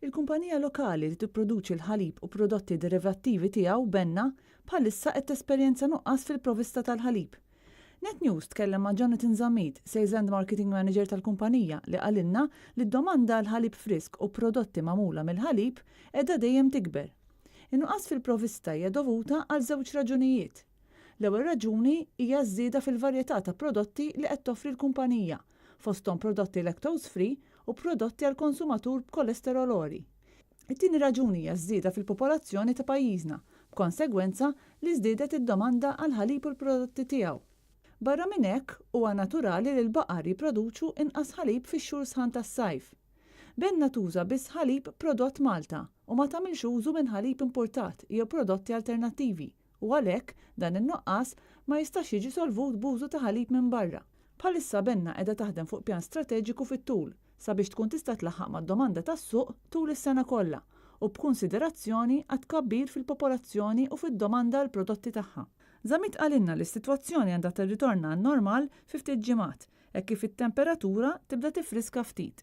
Il-kumpanija lokali li tipproduċi l-ħalib u prodotti derivattivi tiegħu, Benna, bħalissa qed tesperjenza nuqqas fil-provista tal-ħalib. Net News tkellem ma' Jonathan Zammit, Sales and Marketing Manager tal-kumpanija, li qalilna li d-domanda għal ħalib frisk u prodotti magħmula mill-ħalib qiegħda dejjem tikber. In-nuqqas fil-provista hija dovuta għal żewġ raġunijiet. L-ewwel raġuni hija ż-żieda fil-varjetà ta' prodotti li qed toffri l-kumpanija, fosthom prodotti lactose free u prodotti għall-konsumatur b'kolesterol għoli. It-tieni raġuni hija ż-żieda fil-popolazzjoni ta' pajjiżna, b'konsegwenza li żdiedet id-domanda għall-ħalib u l-prodotti tiegħu. Barra minn hekk, huwa naturali li l-baqar jipproduċu inqas ħalib fix-xhur sħan tas-sajf. Benna tuża biss ħalib prodott Malta u ma tagħmilx użu minn ħalib importat jew prodotti alternattivi u għalhekk dan in-nuqqas ma jistax jiġi solvut b'użu ta' ħalib minn barra. Bħalissa Benna qiegħda taħdem fuq pjan strateġiku fit-tul sabiex tkun tista' tlaħħaq mad-domanda tas-suq tul is-sena kollha u b'kunsiderazzjoni għat-tkabbir fil-popolazzjoni u fid-domanda għall-prodotti tagħha. Zammit qalilna li s-sitwazzjoni għandha tirritorna għan-normal fi ftit ġimgħat, hekk kif it-temperatura tibda tiffriska ftit.